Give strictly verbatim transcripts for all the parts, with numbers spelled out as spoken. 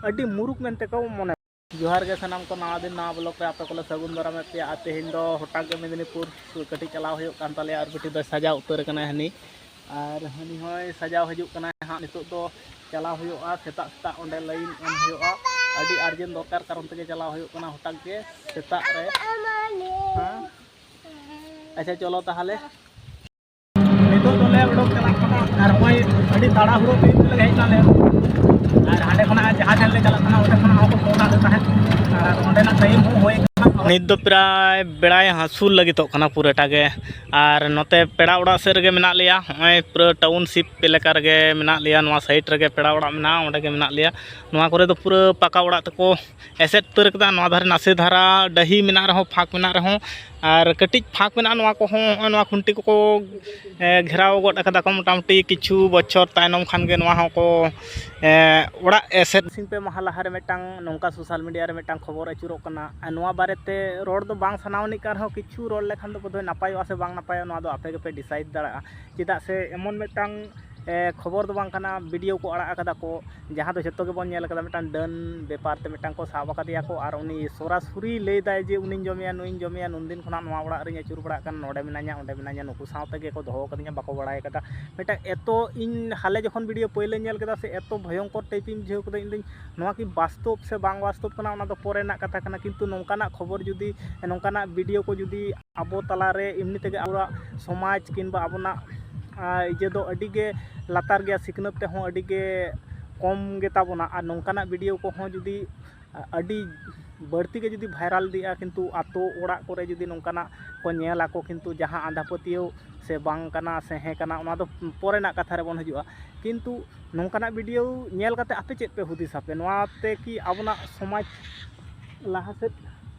ᱟᱹᱰᱤ ᱢᱩᱨᱩᱠ ᱢᱮᱱᱛᱮ ᱠᱚ ᱢᱚᱱᱮ᱾ ᱡᱚᱦᱟᱨ ᱜᱮ ᱥᱟᱱᱟᱢ ᱠᱚ, ᱱᱟᱣᱟ ᱫᱤᱱ ᱱᱟᱣᱟ ᱵᱞᱚᱜ ᱨᱮ ᱟᱯᱮ ᱠᱚᱞᱮ ᱥᱟᱹᱜᱩᱱ ᱫᱟᱨᱟᱢᱮᱫ ᱯᱮᱭᱟ᱾ ᱟᱨ ᱛᱮᱦᱮᱧ ᱫᱚ ᱦᱚᱴᱟᱛ ᱜᱮ ᱢᱮᱫᱽᱱᱤᱯᱩᱨ ᱠᱟᱹᱴᱤᱡ ᱪᱟᱞᱟᱣ ᱦᱩᱭᱩᱜ ᱠᱟᱱ ᱛᱟᱞᱮᱭᱟ, ᱟᱨ ᱵᱤᱴᱤ ᱫᱚᱭ ᱥᱟᱡᱟᱣ ᱩᱛᱟᱹᱨ ᱟᱠᱟᱱᱟ ᱦᱟᱹᱱᱤ᱾ ᱟᱨ ᱦᱟᱹᱱᱤ ᱦᱚᱸᱭ ᱥᱟᱡᱟᱣ ᱦᱤᱡᱩᱜ ᱠᱟᱱᱟ ᱦᱟᱸᱜ᱾ ᱱᱤᱛᱚᱜ ᱫᱚ ᱪᱟᱞᱟᱣ ᱦᱩᱭᱩᱜᱼᱟ, ᱥᱮᱛᱟᱜ ᱥᱮᱛᱟᱜ ᱚᱸᱰᱮ ᱞᱟᱭᱤᱱ ᱮᱢ ᱦᱩᱭᱩᱜᱼᱟ᱾ ᱟᱹᱰᱤ ᱟᱨᱡᱮᱱᱴ ᱫᱚᱨᱠᱟᱨ ᱠᱟᱨᱚᱱ ᱛᱮᱜᱮ ᱪᱟᱞᱟᱣ ᱦᱩᱭᱩᱜ ᱠᱟᱱᱟ ᱦᱚᱴᱟᱛ ᱜᱮ ᱥᱮᱛᱟᱜ ᱨᱮ᱾ ᱦᱮᱸ? ᱟᱪᱪᱷᱟ, ᱪᱚᱞᱚ ᱛᱟᱦᱚᱞᱮ᱾ ᱱᱤᱛᱚᱜ ᱫᱚᱞᱮ ᱩᱰᱩᱠ ᱪᱟᱞᱟᱜ ᱠᱟᱱᱟ᱾ ᱟᱨ ᱱᱚᱜᱼᱚᱭ ᱟᱹᱰᱤ ᱛᱟᱲᱟᱦᱩᱲᱟᱹ ᱛᱮ ᱱᱤᱛᱚᱜ ᱞᱮ ᱦᱮᱡ ᱮᱱᱟᱞᱮ᱾ ᱟᱨ ᱦᱟᱸᱰᱮ ᱠᱷᱚᱱᱟᱜ ᱡᱟᱦᱟᱸ ᱴᱷᱮᱱ ᱞᱮ ᱪᱟᱞᱟᱜ ᱠᱟᱱᱟ, ᱚᱸᱰᱮ ᱠᱷᱚᱱᱟᱜ ᱦᱚᱸᱠᱚ ᱯᱷᱳᱱ ᱟᱫ ᱞᱮ ᱛᱟᱦᱮᱸᱫ᱾ ᱟᱨ ᱚᱸᱰᱮᱱᱟᱜ ᱴᱟᱭᱤᱢ ᱦᱚᱸ ᱦᱩᱭ ᱟᱠᱟᱱᱟ᱾ ᱱᱤᱛ ᱫᱚ ᱯᱨᱟᱭ ᱵᱮᱲᱟᱭ ᱦᱟᱹᱥᱩᱨ ᱞᱟᱹᱜᱤᱫᱚᱜ ᱠᱟᱱᱟ ᱯᱩᱨᱟᱹᱴᱟ ᱜᱮ᱾ ᱟᱨ ᱱᱚᱛᱮ ᱯᱮᱲᱟ ᱚᱲᱟᱜ ᱥᱮᱫ ᱨᱮᱜᱮ ᱢᱮᱱᱟᱜ ᱞᱮᱭᱟ᱾ ᱱᱚᱜᱼᱚᱭ ᱯᱩᱨᱟᱹ ᱴᱟᱣᱩᱱᱥᱤᱯ ᱮᱞᱟᱠᱟ ᱨᱮᱜᱮ ᱢᱮᱱᱟᱜ ᱞᱮᱭᱟ᱾ ᱱᱚᱣᱟ ᱥᱟᱭᱤᱰ ᱨᱮᱜᱮ ᱯᱮᱲᱟ ᱚᱲᱟᱜ ᱢᱮᱱᱟᱜᱼᱟ, ᱚᱸᱰᱮ ᱜᱮ ᱢᱮᱱᱟᱜ ᱞᱮᱭᱟ᱾ ᱱᱚᱣᱟ ᱠᱚᱨᱮ ᱫᱚ ᱯᱩᱨᱟᱹ ᱯᱟᱠᱟ ᱚᱲᱟᱜ ᱛᱮᱠᱚ ᱮᱥᱮᱫ ᱩᱛᱟᱹᱨ ᱠᱟᱫᱟ᱾ ᱱᱚᱣᱟ ᱫᱷᱟᱨᱮ ᱱᱟᱥᱮ ᱫᱷᱟᱨᱟ ᱰᱟᱹᱦᱤ ᱢᱮᱱᱟᱜ ᱨᱮᱦᱚᱸ, ᱯᱷᱟᱸᱠ ᱢᱮᱱᱟᱜ ᱨᱮᱦᱚᱸ, ᱟᱨ ᱠᱟᱹᱴᱤᱡ ᱯᱷᱟᱸᱠ ᱢᱮᱱᱟᱜᱼᱟ᱾ ᱱᱚᱣᱟ ᱠᱚᱦᱚᱸ, ᱱᱚᱜᱼᱚᱭ ᱱᱚᱣᱟ ᱠᱷᱩᱱᱴᱤ ᱠᱚᱠᱚ, ᱮ, ᱜᱷᱮᱨᱟᱣ ᱜᱚᱫ ᱟᱠᱟᱫᱟ ᱠᱚ᱾ ᱢᱚᱴᱟᱢᱩᱴᱤ ᱠᱤᱪᱷᱩ ᱵᱚᱪᱷᱚᱨ ᱛᱟᱭᱱᱚᱢ ᱠᱷᱟᱱ ᱜᱮ ᱱᱚᱣᱟ ᱦᱚᱸᱠᱚ, ᱮ, ᱚᱲᱟᱜ ᱮᱥᱮᱫ᱾ ᱵᱟᱨᱥᱤᱧ ᱯᱮ ᱢᱟᱦᱟ ᱞᱟᱦᱟᱨᱮ ᱢᱤᱫᱴᱟᱝ ᱱᱚᱝᱠᱟ ᱥᱳᱥᱟᱞ ᱢᱤᱰᱤᱭᱟ ᱨᱮ ᱢᱤᱫᱴᱟᱝ ᱠᱷᱚᱵᱚᱨ ᱟᱹᱪᱩᱨᱚᱜ ᱠᱟᱱᱟ, ᱟᱨ ᱱᱚᱣᱟ ᱵᱟᱨᱮᱛᱮ ᱨᱚᱲ ᱫᱚ ᱵᱟᱝ ᱥᱟᱱᱟᱣᱟᱱᱤᱡ ᱠᱟᱱ ᱨᱮᱦᱚᱸ, ᱠᱤᱪᱷᱩ ᱨᱚᱲ ᱞᱮᱠᱷᱟᱱ ᱫᱚ ᱵᱳᱫᱷᱚᱭ ᱱᱟᱯᱟᱭᱚᱜᱼᱟ ᱥᱮ ᱵᱟᱝ ᱱᱟᱯᱟᱭᱚᱜᱼᱟ, ᱱᱚᱣᱟ ᱫᱚ ᱟᱯᱮ ᱜᱮᱯᱮ ᱰᱤᱥᱟᱭᱤᱰ ᱫᱟᱲᱮᱭᱟᱜᱼᱟ᱾ ᱪᱮᱫᱟᱜ ᱥᱮ ᱮᱢᱚᱱ ᱢᱤᱫᱴᱟᱝ, ᱮ, ᱠᱷᱚᱵᱚᱨ ᱫᱚ ᱵᱟᱝ ᱠᱟᱱᱟ, ᱵᱷᱤᱰᱤᱭᱳ ᱠᱚ ᱟᱲᱟᱜ ᱟᱠᱟᱫᱟ ᱠᱚ, ᱡᱟᱦᱟᱸ ᱫᱚ ᱡᱷᱚᱛᱚ ᱜᱮᱵᱚᱱ ᱧᱮᱞ ᱟᱠᱟᱫᱟ᱾ ᱢᱤᱫᱴᱟᱝ ᱰᱟᱹᱱ ᱵᱮᱯᱟᱨ ᱛᱮ ᱢᱤᱫᱴᱟᱝ ᱠᱚ ᱥᱟᱵ ᱟᱠᱟᱫᱮᱭᱟ ᱠᱚ, ᱟᱨ ᱩᱱᱤ ᱥᱚᱨᱟᱥᱚᱨᱤ ᱞᱟᱹᱭᱫᱟᱭ ᱡᱮ ᱩᱱᱤᱧ ᱡᱚᱢᱮᱭᱟ, ᱱᱩᱭᱤᱧ ᱡᱚᱢᱮᱭᱟ, ᱱᱩᱱᱫᱤᱱ ᱠᱷᱚᱱᱟᱜ ᱱᱚᱣᱟ ᱚᱲᱟᱜ ᱨᱤᱧ ᱟᱹᱪᱩᱨ ᱵᱟᱲᱟᱜ ᱠᱟᱱᱟ, ᱱᱚᱰᱮ ᱢᱮᱱᱟᱹᱧᱟ, ᱚᱸᱰᱮ ᱢᱮᱱᱟᱹᱧᱟ, ᱱᱩᱠᱩ ᱥᱟᱶ ᱛᱮᱜᱮ ᱠᱚ ᱫᱚᱦᱚ ᱟᱠᱟᱫᱤᱧᱟ, ᱵᱟᱠᱚ ᱵᱟᱲᱟᱭ ᱟᱠᱟᱫᱟ᱾ ᱢᱤᱫᱴᱟᱝ ᱮᱛᱚ, ᱤᱧ ᱦᱟᱞᱮ ᱡᱚᱠᱷᱚᱱ ᱵᱷᱤᱰᱤᱭᱳ ᱯᱳᱭᱞᱳᱧ ᱧᱮᱞ ᱠᱮᱫᱟ ᱥᱮ, ᱮᱛᱚ ᱵᱷᱚᱭᱚᱝᱠᱚᱨ ᱴᱟᱭᱤᱯ ᱤᱧ ᱵᱩᱡᱷᱟᱹᱣ ᱠᱮᱫᱟ᱾ ᱤᱧ ᱫᱚᱧ, ᱱᱚᱣᱟ ᱠᱤ ᱵᱟᱥᱛᱚᱵ ᱥᱮ ᱵᱟᱝ ᱵᱟᱥᱛᱚᱵ ᱠᱟᱱᱟ, ᱚᱱᱟ ᱫᱚ ᱯᱚᱨᱮ ᱨᱮᱱᱟᱜ ᱠᱟᱛᱷᱟ ᱠᱟᱱᱟ, ᱠᱤᱱᱛᱩ ᱱᱚᱝᱠᱟᱱᱟᱜ ᱠᱷᱚᱵᱚᱨ ᱡᱩᱫᱤ, ᱱᱚᱝᱠᱟᱱᱟᱜ ᱵᱷᱤᱰᱤᱭᱳ ᱠᱚ ᱡᱩᱫᱤ ᱟᱵᱚ ᱛᱟᱞᱟᱨᱮ ᱮᱢᱱᱤ ᱛᱮᱜᱮ ᱟᱵᱚᱣᱟᱜ ᱥᱚᱢᱟᱡᱽ ᱠᱤᱝᱵᱟ ᱟᱵᱚᱱᱟᱜ, ᱟ, ᱤᱭᱟᱹ ᱫᱚ ᱟᱹᱰᱤ ᱜᱮ ᱞᱟᱛᱟᱨ ᱜᱮᱭᱟ, ᱥᱤᱠᱷᱱᱟᱹᱛ ᱛᱮᱦᱚᱸ ᱟᱹᱰᱤ ᱜᱮ ᱠᱚᱢ ᱜᱮᱛᱟ ᱵᱚᱱᱟ, ᱟᱨ ᱱᱚᱝᱠᱟᱱᱟᱜ ᱵᱷᱤᱰᱤᱭᱳ ᱠᱚᱦᱚᱸ ᱡᱩᱫᱤ ᱟᱹᱰᱤ ᱵᱟᱹᱲᱛᱤ ᱜᱮ ᱡᱩᱫᱤ ᱵᱷᱟᱭᱨᱟᱞ ᱤᱫᱤᱜᱼᱟ, ᱠᱤᱱᱛᱩ ᱟᱛᱳ ᱚᱲᱟᱜ ᱠᱚᱨᱮ ᱡᱩᱫᱤ ᱱᱚᱝᱠᱟᱱᱟᱜ ᱠᱚ ᱧᱮᱞ ᱟᱠᱚ, ᱠᱤᱱᱛᱩ ᱡᱟᱦᱟᱸ ᱟᱸᱫᱷᱟ ᱯᱟᱹᱛᱭᱟᱹᱣ ᱥᱮ ᱵᱟᱝ ᱠᱟᱱᱟ ᱥᱮ ᱦᱮᱸ ᱠᱟᱱᱟ, ᱚᱱᱟ ᱫᱚ ᱯᱚᱨᱮᱱᱟᱜ ᱠᱟᱛᱷᱟ ᱨᱮᱵᱚᱱ ᱦᱤᱡᱩᱜᱼᱟ᱾ ᱠᱤᱱᱛᱩ ᱱᱚᱝᱠᱟᱱᱟᱜ ᱵᱷᱤᱰᱤᱭᱳ ᱧᱮᱞ ᱠᱟᱛᱮ ᱟᱯᱮ ᱪᱮᱫ ᱯᱮ ᱦᱩᱫᱤᱥ ᱟᱯᱮ? ᱱᱚᱣᱟ ᱛᱮ ᱠᱤ ᱟᱵᱚᱱᱟᱜ ᱥᱚᱢᱟᱡᱽ ᱞᱟᱦᱟ ᱥᱮᱫ,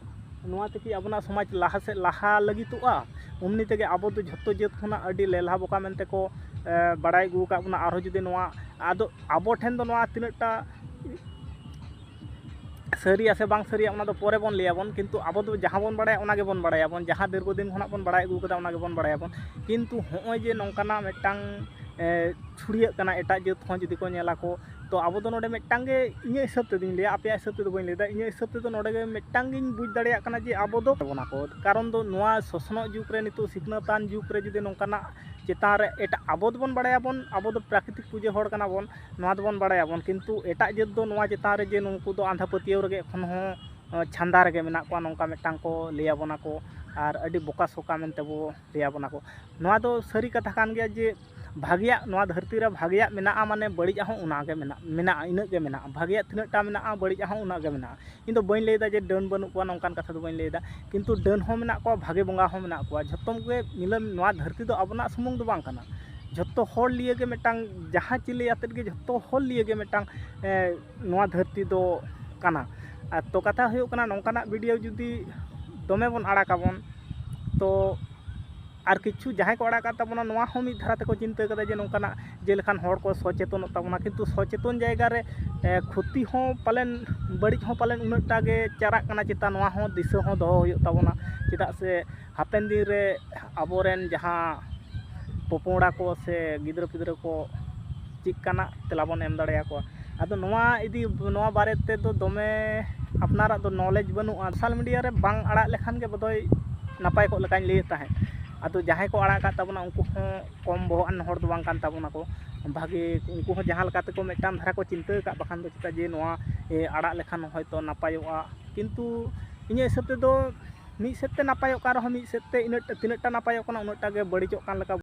ᱱᱚᱣᱟ ᱛᱮ ᱠᱤ ᱟᱵᱚᱱᱟᱜ ᱥᱚᱢᱟᱡᱽ ᱞᱟᱦᱟ ᱥᱮᱫ ᱞᱟᱦᱟ ᱞᱟᱹᱜᱤᱫᱚᱜᱼᱟ? ᱮᱢᱱᱤ ᱛᱮᱜᱮ ᱟᱵᱚ ᱫᱚ ᱡᱷᱚᱛᱚ ᱡᱟᱹᱛ ᱠᱷᱚᱱᱟᱜ ᱟᱹᱰᱤ ᱞᱮᱞᱦᱟ ᱵᱚᱠᱟ ᱢᱮᱱᱛᱮ ᱠᱚ, ᱮ, ᱵᱟᱲᱟᱭ ᱟᱹᱜᱩ ᱟᱠᱟᱫ ᱵᱚᱱᱟ᱾ ᱟᱨᱦᱚᱸ ᱡᱩᱫᱤ ᱱᱚᱣᱟ, ᱟᱫᱚ ᱟᱵᱚ ᱴᱷᱮᱱ ᱫᱚ ᱱᱚᱣᱟ ᱛᱤᱱᱟᱹᱜ ᱴᱟ ᱥᱟᱹᱨᱤᱭᱟ ᱥᱮ ᱵᱟᱝ ᱥᱟᱹᱨᱤᱭᱟ, ᱚᱱᱟ ᱫᱚ ᱯᱚᱨᱮ ᱵᱚᱱ ᱞᱟᱹᱭᱟᱵᱚᱱ, ᱠᱤᱱᱛᱩ ᱟᱵᱚ ᱫᱚ ᱡᱟᱦᱟᱸ ᱵᱚᱱ ᱵᱟᱲᱟᱭᱟ, ᱚᱱᱟ ᱜᱮᱵᱚᱱ ᱵᱟᱲᱟᱭᱟᱵᱚᱱ, ᱡᱟᱦᱟᱸ ᱫᱤᱨᱜᱷᱚ ᱫᱤᱱ ᱠᱷᱚᱱᱟᱜ ᱵᱚᱱ ᱵᱟᱲᱟᱭ ᱟᱹᱜᱩ ᱠᱟᱫᱟ, ᱚᱱᱟ ᱜᱮᱵᱚᱱ ᱵᱟᱲᱟᱭᱟᱵᱚᱱ᱾ ᱠᱤᱱᱛᱩ ᱦᱚᱸᱜᱼᱚᱭ ᱡᱮ ᱱᱚᱝᱠᱟᱱᱟᱜ ᱢᱤᱫᱴᱟᱝ, ᱮ, ᱪᱷᱩᱲᱭᱟᱹᱜ ᱠᱟᱱᱟ, ᱮᱴᱟᱜ ᱡᱟᱹᱛ ᱦᱚᱸ ᱡᱩᱫᱤ ᱠᱚ ᱧᱮᱞᱟ ᱠᱚ, ᱛᱚ ᱟᱵᱚ ᱫᱚ ᱱᱚᱰᱮ ᱢᱤᱫᱴᱟᱝ ᱜᱮ, ᱤᱧᱟᱹᱜ ᱦᱤᱥᱟᱹᱵ ᱛᱮᱫᱚᱧ ᱞᱟᱹᱭᱟ, ᱟᱯᱮᱭᱟᱜ ᱦᱤᱥᱟᱹᱵ ᱛᱮᱫᱚ ᱵᱟᱹᱧ ᱞᱟᱹᱭᱫᱟ, ᱤᱧᱟᱹᱜ ᱦᱤᱥᱟᱹᱵ ᱛᱮᱫᱚ ᱱᱚᱰᱮ ᱜᱮ ᱢᱤᱫᱴᱟᱝ ᱜᱤᱧ ᱵᱩᱡᱽ ᱫᱟᱲᱮᱭᱟᱜ ᱠᱟᱱᱟ ᱡᱮ ᱟᱵᱚ ᱫᱚ ᱵᱚᱱᱟ ᱠᱚ᱾ ᱠᱟᱨᱚᱱ ᱫᱚ ᱱᱚᱣᱟ ᱥᱚᱥᱱᱚᱜ ᱡᱩᱜᱽ ᱨᱮ, ᱱᱤᱛᱚᱜ ᱥᱤᱠᱷᱱᱟᱹᱛᱟᱱ ᱡᱩᱜᱽ ᱨᱮ ᱡᱩᱫᱤ ᱱᱚᱝᱠᱟᱱᱟᱜ ᱪᱮᱛᱟᱱ ᱨᱮ ᱮᱴᱟᱜ, ᱟᱵᱚ ᱫᱚᱵᱚᱱ ᱵᱟᱲᱟᱭᱟᱵᱚᱱ, ᱟᱵᱚ ᱫᱚ ᱯᱨᱟᱠᱨᱤᱛᱤᱠ ᱯᱩᱡᱟᱹ ᱦᱚᱲ ᱠᱟᱱᱟ ᱵᱚᱱ, ᱱᱚᱣᱟ ᱫᱚᱵᱚᱱ ᱵᱟᱲᱟᱭᱟᱵᱚᱱ, ᱠᱤᱱᱛᱩ ᱮᱴᱟᱜ ᱡᱟᱹᱛ ᱫᱚ ᱱᱚᱣᱟ ᱪᱮᱛᱟᱱ ᱨᱮ ᱡᱮ ᱱᱩᱠᱩ ᱫᱚ ᱟᱸᱫᱷᱟ ᱯᱟᱹᱛᱭᱟᱹᱣ ᱨᱮᱜᱮ ᱮᱠᱷᱚᱱ ᱦᱚᱸ, ᱟᱸ, ᱪᱷᱟᱸᱫᱟ ᱨᱮᱜᱮ ᱢᱮᱱᱟᱜ ᱠᱚᱣᱟ, ᱱᱚᱝᱠᱟ ᱢᱤᱫᱴᱟᱝ ᱠᱚ ᱞᱟᱹᱭᱟᱵᱚᱱᱟ ᱠᱚ, ᱟᱨ ᱟᱹᱰᱤ ᱵᱚᱠᱟ ᱥᱚᱠᱟ ᱢᱮᱱᱛᱮ ᱵᱚ ᱞᱟᱹᱭᱟᱵᱚᱱᱟ ᱠᱚ᱾ ᱱᱚᱣᱟ ᱫᱚ ᱥᱟᱹᱨᱤ ᱠᱟᱛᱷᱟ ᱠᱟᱱ ᱜᱮᱭᱟ ᱡᱮ ᱵᱷᱟᱜᱮᱭᱟᱜ, ᱱᱚᱣᱟ ᱫᱷᱟᱹᱨᱛᱤ ᱨᱮ ᱵᱷᱟᱜᱮᱭᱟᱜ ᱢᱮᱱᱟᱜᱼᱟ ᱢᱟᱱᱮ ᱵᱟᱹᱲᱤᱡᱟᱜ ᱦᱚᱸ ᱚᱱᱟ ᱜᱮ ᱢᱮᱱᱟᱜ, ᱢᱮᱱᱟᱜᱼᱟ, ᱤᱱᱟᱹᱜ ᱜᱮ ᱢᱮᱱᱟᱜᱼᱟ᱾ ᱵᱷᱟᱜᱮᱭᱟᱜ ᱛᱤᱱᱟᱹᱜ ᱴᱟ ᱢᱮᱱᱟᱜᱼᱟ, ᱵᱟᱹᱲᱤᱡᱟᱜ ᱦᱚᱸ ᱩᱱᱟᱹᱜ ᱜᱮ ᱢᱮᱱᱟᱜᱼᱟ᱾ ᱤᱧ ᱫᱚ ᱵᱟᱹᱧ ᱞᱟᱹᱭᱫᱟ ᱡᱮ ᱰᱟᱹᱱ ᱵᱟᱹᱱᱩᱜ ᱠᱚᱣᱟ, ᱱᱚᱝᱠᱟᱱ ᱠᱟᱛᱷᱟ ᱫᱚ ᱵᱟᱹᱧ ᱞᱟᱹᱭᱫᱟ, ᱠᱤᱱᱛᱩ ᱰᱟᱹᱱ ᱦᱚᱸ ᱢᱮᱱᱟᱜ ᱠᱚᱣᱟ, ᱵᱷᱟᱜᱮ ᱵᱚᱸᱜᱟ ᱦᱚᱸ ᱢᱮᱱᱟᱜ ᱠᱚᱣᱟ᱾ ᱡᱷᱚᱛᱚ ᱜᱮ ᱢᱤᱞᱟᱹᱢ, ᱱᱚᱣᱟ ᱫᱷᱟᱹᱨᱛᱤ ᱫᱚ ᱟᱵᱚᱱᱟᱜ ᱥᱩᱢᱩᱝ ᱫᱚ ᱵᱟᱝ ᱠᱟᱱᱟ, ᱡᱷᱚᱛᱚ ᱦᱚᱲ ᱞᱤᱭᱮ ᱜᱮ ᱢᱤᱫᱴᱟᱝ, ᱡᱟᱦᱟᱸ ᱪᱤᱞᱤ ᱟᱛᱮᱫ ᱜᱮ ᱡᱷᱚᱛᱚ ᱦᱚᱲ ᱞᱤᱭᱮ ᱜᱮ ᱢᱤᱫᱴᱟᱝ, ᱮ, ᱱᱚᱣᱟ ᱫᱷᱟᱹᱨᱛᱤ ᱫᱚ ᱠᱟᱱᱟ᱾ ᱟᱨ ᱛᱚ ᱠᱟᱛᱷᱟ ᱦᱩᱭᱩᱜ ᱠᱟᱱᱟ, ᱱᱚᱝᱠᱟᱱᱟᱜ ᱵᱷᱤᱰᱤᱭᱳ ᱡᱩᱫᱤ ᱫᱚᱢᱮ ᱵᱚᱱ ᱟᱲᱟᱜᱟᱵᱚᱱ, ᱛᱚ ᱟᱨ ᱠᱤᱪᱷᱩ ᱡᱟᱦᱟᱸᱭ ᱠᱚ ᱟᱲᱟᱜ ᱠᱟᱜ ᱛᱟᱵᱚᱱᱟ, ᱱᱚᱣᱟ ᱦᱚᱸ ᱢᱤᱫ ᱫᱷᱟᱨᱟ ᱛᱮᱠᱚ ᱪᱤᱱᱛᱟᱹ ᱠᱟᱫᱟ ᱡᱮ ᱱᱚᱝᱠᱟᱱᱟᱜ ᱡᱮ ᱞᱮᱠᱷᱟᱱ ᱦᱚᱲ ᱠᱚ ᱥᱚᱪᱮᱛᱚᱱᱚᱜ ᱛᱟᱵᱚᱱᱟ, ᱠᱤᱱᱛᱩ ᱥᱚᱪᱮᱛᱚᱱ ᱡᱟᱭᱜᱟ ᱨᱮ, ᱮ, ᱠᱷᱚᱛᱤ ᱦᱚᱸ ᱯᱟᱞᱮᱱ, ᱵᱟᱹᱲᱤᱡ ᱦᱚᱸ ᱯᱟᱞᱮᱱ ᱩᱱᱟᱹᱜ ᱴᱟ ᱜᱮ ᱪᱟᱨᱟᱜ ᱠᱟᱱᱟ᱾ ᱪᱮᱛᱟ ᱱᱚᱣᱟ ᱦᱚᱸ ᱫᱤᱥᱟᱹ ᱦᱚᱸ ᱫᱚᱦᱚ ᱦᱩᱭᱩᱜ ᱛᱟᱵᱚᱱᱟ, ᱪᱮᱫᱟᱜ ᱥᱮ ᱦᱟᱯᱮᱱ ᱫᱤᱱ ᱨᱮ ᱟᱵᱚᱨᱮᱱ ᱡᱟᱦᱟᱸ ᱯᱚᱯᱚᱝᱲᱟ ᱠᱚ ᱥᱮ ᱜᱤᱫᱽᱨᱟᱹ ᱯᱤᱫᱽᱨᱟᱹ ᱠᱚ ᱪᱮᱫ ᱠᱟᱱᱟᱜ ᱛᱮᱞᱟ ᱵᱚᱱ ᱮᱢ ᱫᱟᱲᱮᱭᱟᱠᱚᱣᱟ᱾ ᱟᱫᱚ ᱱᱚᱣᱟ ᱤᱫᱤ, ᱱᱚᱣᱟ ᱵᱟᱨᱮ ᱛᱮᱫᱚ ᱫᱚᱢᱮ ᱟᱯᱱᱟᱨᱟᱜ ᱫᱚ ᱱᱚᱞᱮᱡᱽ ᱵᱟᱹᱱᱩᱜᱼᱟ᱾ ᱥᱳᱥᱟᱞ ᱢᱤᱰᱤᱭᱟ ᱨᱮ ᱵᱟᱝ ᱟᱲᱟᱜ ᱞᱮᱠᱷᱟᱱ ᱜᱮ ᱵᱚᱫᱚᱭ ᱱᱟᱯᱟᱭ ᱠᱚᱜ ᱞᱮᱠᱟᱧ ᱞᱟᱹᱭᱮᱫ ᱛᱟᱦᱮᱸᱫ᱾ ᱟᱫᱚ ᱡᱟᱦᱟᱸᱭ ᱠᱚ ᱟᱲᱟᱜ ᱟᱠᱟᱫ ᱛᱟᱵᱚᱱᱟ, ᱩᱱᱠᱩ ᱦᱚᱸ ᱠᱚᱢ ᱵᱚᱦᱚᱜ ᱟᱱ ᱦᱚᱲ ᱫᱚ ᱵᱟᱝ ᱠᱟᱱ ᱛᱟᱵᱚᱱᱟᱠᱚ᱾ ᱵᱷᱟᱜᱮ, ᱩᱱᱠᱩ ᱦᱚᱸ ᱡᱟᱦᱟᱸ ᱞᱮᱠᱟ ᱛᱮᱠᱚ ᱢᱤᱫᱴᱟᱝ ᱫᱷᱟᱨᱟ ᱠᱚ ᱪᱤᱱᱛᱟᱹ ᱟᱠᱟᱫ, ᱵᱟᱠᱷᱟᱱ ᱫᱚ ᱪᱮᱫᱟᱜ ᱡᱮ ᱱᱚᱣᱟ, ᱮ, ᱟᱲᱟᱜ ᱞᱮᱠᱷᱟᱱ ᱦᱚᱭᱛᱳ ᱱᱟᱯᱟᱭᱚᱜᱼᱟ᱾ ᱠᱤᱱᱛᱩ ᱤᱧᱟᱹᱜ ᱦᱤᱥᱟᱹᱵ ᱛᱮᱫᱚ ᱢᱤᱫ ᱥᱮᱫ ᱛᱮ ᱱᱟᱯᱟᱭᱚᱜ ᱠᱟᱱ ᱨᱮᱦᱚᱸ, ᱢᱤᱫ ᱥᱮᱫ ᱛᱮ ᱤᱱᱟᱹᱜ, ᱛᱤᱱᱟᱹᱜ ᱴᱟ ᱱᱟᱯᱟᱭᱚᱜ ᱠᱟᱱᱟ, ᱩᱱᱟᱹᱜ ᱴᱟ ᱜᱮ ᱵᱟᱹᱲᱤᱡᱚᱜ ᱠᱟᱱ ᱞᱮᱠᱟ